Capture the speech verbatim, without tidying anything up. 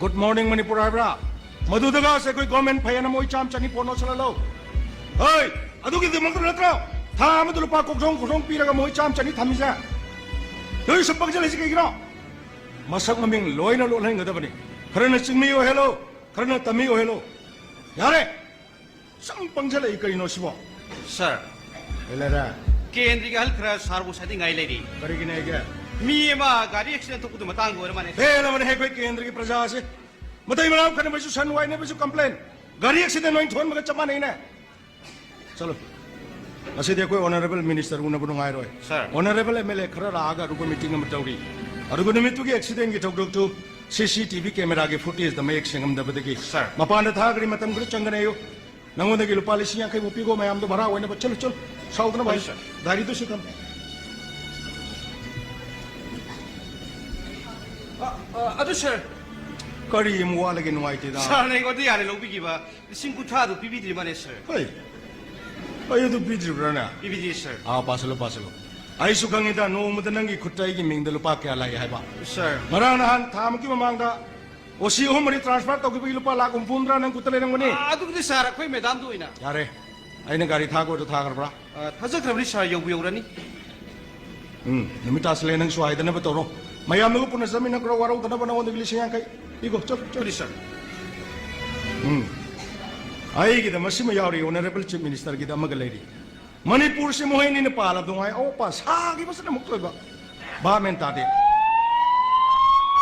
Good morning Manipur ꯍꯥꯏꯕ꯭ꯔꯥ? ꯃꯗꯨꯗꯒꯁꯦ ꯑꯩꯈꯣꯏ government ꯐꯩ ꯍꯥꯏꯅ ꯃꯣꯏ ꯆꯥꯝ ꯆꯅꯤ ꯄꯣꯠ ꯅꯣꯠꯁꯜꯍꯜꯂꯣ꯫ ꯍꯣꯏ, ꯑꯗꯨꯒꯤꯗꯃꯛꯇ ꯅꯠꯇ꯭ꯔꯣ ꯊꯥ ꯑꯃꯗ ꯂꯨꯄꯥ ꯀꯣꯛꯊꯣꯡ ꯀꯣꯛꯊꯣꯡ ꯄꯤꯔꯒ ꯃꯣꯏ ꯆꯥꯝ ꯆꯅꯤ ꯊꯝꯃꯤꯁꯦ? ꯅꯣꯏ ꯁꯨꯝ ꯄꯪꯁꯤꯜꯂꯤꯁꯤ ꯀꯩꯒꯤꯅꯣ? ꯃꯁꯛ ꯃꯃꯤꯡ ꯂꯣꯏꯅ ꯂꯣꯠꯍꯟꯒꯗꯕꯅꯤ꯫ ꯈꯔꯅ ꯆꯤꯡꯃꯤ ꯑꯣꯏꯍꯜꯂꯣ, ꯈꯔꯅ ꯇꯝꯃꯤ ꯑꯣꯏꯍꯜꯂꯣ꯫ ꯌꯥꯔꯦ, ꯁꯨꯝ ꯄꯪꯁꯤꯜꯂꯛꯏ ꯀꯩꯅꯣ ꯁꯤꯕꯣ? ꯁꯥꯔ, ꯀꯩ ꯂꯩꯔꯦ? ꯀꯦꯟꯗ꯭ꯔꯒꯤ ꯑꯍꯜ ꯈꯔ ꯁꯥꯔꯕꯨ ꯁꯥꯗꯤꯡꯉꯥꯏ ꯂꯩꯔꯤ꯫ ꯀꯔꯤꯒꯤꯅꯦ ꯑꯩꯒꯦ? ꯃꯤ ꯑꯃ ꯒꯥꯔꯤ ꯑꯦꯛꯁꯤꯗꯦꯟ ꯊꯣꯛꯄꯗꯨ ꯃꯇꯥꯡꯗ ꯑꯣꯏꯔ ꯃꯥꯜꯂꯦ꯫ ꯍꯦꯜꯂꯕꯅꯦ ꯑꯩꯈꯣꯏ ꯀꯦꯟꯗ꯭ꯔꯒꯤ ꯄ꯭ꯔꯖꯥꯁꯦ꯫ ꯃꯇꯩ ꯃꯅꯥꯎ ꯈꯠꯅꯕꯁꯨ, ꯁꯟ ꯋꯥꯏꯅꯕꯁꯨ ꯀꯝꯄ꯭ꯂꯦꯟ, ꯒꯥꯔꯤ ꯑꯦꯛꯁꯤꯗꯦꯟ ꯑꯣꯏꯅ ꯊꯣꯛꯍꯟꯕꯒ ꯆꯞ ꯃꯥꯟꯅꯩꯅꯦ꯫ ꯆꯠꯂꯣ꯫ ꯉꯁꯤꯗꯤ ꯑꯩꯈꯣꯏ ꯑꯣꯅꯔꯦꯕꯜ ꯃꯤꯅꯤꯁꯇꯔ ꯎꯅꯕ ꯅꯨꯡꯉꯥꯏꯔꯣꯏ꯫ ꯁꯥꯔ꯫ ꯑꯣꯅꯔꯦꯕꯜ ꯑꯦꯝ ꯑꯦꯜ ꯑꯦ ꯈꯔ ꯂꯥꯛꯑꯒ ꯑꯔꯨꯕ ꯃꯤꯇꯤꯡ ꯑꯃ ꯇꯧꯔꯤ꯫ ꯑꯗꯨꯒ ꯅꯨꯃꯤꯠꯇꯨꯒꯤ ꯑꯦꯛꯁꯤꯗꯦꯟꯒꯤ ꯊꯧꯗꯣꯛꯇꯨ ꯁꯤ ꯁꯤ ꯇꯤ ꯚꯤ ꯀꯦꯃꯦꯔꯥꯒꯤ ꯐꯨꯇꯦꯖꯇ ꯃꯌꯦꯛ ꯁꯦꯡꯉꯝꯗꯕꯗꯒꯤ ꯁꯥꯔ꯫ ꯃꯄꯥꯟꯗ ꯊꯥꯈ꯭ꯔꯤ꯫ ꯃꯇꯝ ꯈꯔ ꯆꯪꯒꯅꯤ ꯍꯥꯏꯌꯨ꯫ ꯅꯪꯉꯣꯟꯗꯒꯤ ꯂꯨꯄꯥ ꯂꯤꯁꯤꯡ ꯌꯥꯡꯈꯩ ꯃꯨꯛ ꯄꯤꯈꯣ ꯃꯌꯥꯝꯗꯣ ꯚꯔꯥ ꯑꯣꯏꯅꯕ꯫ ꯆꯠꯂꯨ, ꯆꯠꯂꯨ꯫ ꯁꯥꯎꯗꯅꯕ ꯍꯣꯏ, ꯍꯥꯏꯌꯨ꯫ ꯁꯥꯔ꯫ ꯗꯥꯏꯔꯤꯗꯨꯁꯨ ꯊꯝ꯫ ꯑ, ꯑ, ꯑꯗꯨ ꯁꯥꯔ꯫ ꯀꯔꯤ ꯑꯃꯨꯛ ꯋꯥꯠꯂꯒꯦ? ꯅꯨꯡꯉꯥꯏꯇꯦꯗ꯫ ꯁꯥꯔꯅ ꯑꯩꯉꯣꯟꯗ ꯌꯥꯔꯦ ꯂꯧꯕꯤꯈꯤꯕ ꯂꯤꯁꯤꯡ ꯀꯨꯟꯊ꯭ꯔꯥꯗꯨ ꯄꯤꯕꯤꯗ꯭ꯔꯤ ꯃꯥꯜꯂꯦ, ꯁꯥꯔ꯫ ꯍꯣꯏ꯫ ꯑꯩ ꯑꯗꯨ ꯄꯤꯗ꯭ꯔꯤꯕ꯭ꯔꯥꯅꯦ? ꯄꯤꯕꯤꯗ꯭ꯔꯤ, ꯁꯥꯔ꯫ ꯑꯥ, ꯄꯥꯁꯜꯂꯣ, ꯄꯥꯁꯜꯂꯣ꯫ ꯑꯩꯁꯨ ꯈꯪꯉꯤꯗ, ꯅꯣꯡꯃꯗ ꯅꯪꯒꯤ ꯈꯨꯠꯇ ꯑꯩꯒꯤ ꯃꯤꯡꯗ ꯂꯨꯄꯥ ꯀꯌꯥ ꯂꯥꯛꯏ ꯍꯥꯏꯕ꯫ ꯁꯥꯔ꯫ ꯉꯔꯥꯡ ꯅꯍꯥꯟ ꯊꯥ ꯑꯃꯒꯤ ꯃꯃꯥꯡꯗ ꯑꯣ ꯁꯤ ꯑꯍꯨꯝ ꯃꯔꯤ ꯇ꯭ꯔꯥꯟꯁꯐꯔ ꯇꯧꯈꯤꯕꯒꯤ ꯂꯨꯄꯥ ꯂꯥꯈ ꯍꯨꯝꯐꯨ ꯍꯨꯝꯗ꯭ꯔꯥ ꯅꯪ ꯈꯨꯠꯇ ꯂꯩꯔꯝꯒꯅꯤ꯫ ꯑꯥ, ꯑꯗꯨꯕꯨꯗꯤ ꯁꯥꯔ, ꯑꯩꯈꯣꯏ ꯃꯦꯗꯥꯝꯗ ꯑꯣꯏꯅ꯫ ꯌꯥꯔꯦ, ꯑꯩꯅ ꯒꯥꯔꯤ ꯊꯥꯈꯣꯗꯣ ꯊꯥꯈ꯭ꯔꯕ꯭ꯔꯥ? ꯑꯥ, ꯊꯥꯖꯈ꯭ꯔꯕꯅꯤ ꯁꯥꯔ, ꯌꯧꯕꯨ ꯌꯧꯔꯅꯤ꯫ ꯎꯝ, ꯅꯨꯃꯤꯠ ꯇꯥꯁꯤꯜꯂꯦ, ꯅꯪꯁꯨ ꯍꯥꯏꯗꯅꯕ ꯇꯧꯔꯣ꯫ ꯃꯌꯥꯝꯅꯒ ꯄꯨꯟꯅ ꯆꯠꯃꯤꯟꯅꯈ꯭ꯔꯣ, ꯋꯥꯔꯧꯗꯅꯕ꯫ ꯅꯉꯣꯟꯗꯒꯤ ꯂꯤꯁꯤꯡ ꯌꯥꯡꯈꯩ ꯄꯤꯈꯣ, ꯆꯠꯂꯨ, ꯆꯠꯂꯨ꯫ ꯁꯥꯔ꯫ ꯎꯝ, ꯑꯩꯒꯤꯗ ꯃꯁꯤꯃ ꯌꯥꯎꯔꯤ, ꯑꯣꯅꯔꯦꯕꯜ ꯆꯤꯐ ꯃꯤꯅꯤꯁꯇꯔꯒꯤꯗ ꯑꯃꯒ ꯂꯩꯔꯤ꯫ ꯃꯅꯤꯄꯨꯔꯁꯤ ꯃꯣꯍꯦꯅꯤꯅ ꯄꯥꯜꯂꯕꯗꯣ ꯉꯥꯏ, ꯑꯋꯣꯄꯥ ꯁꯥꯈꯤꯕꯁꯤꯅ ꯑꯃꯨꯛ ꯇꯣꯏꯕ꯫ ꯚꯥꯞ ꯃꯦꯟ ꯇꯥꯗꯦ꯫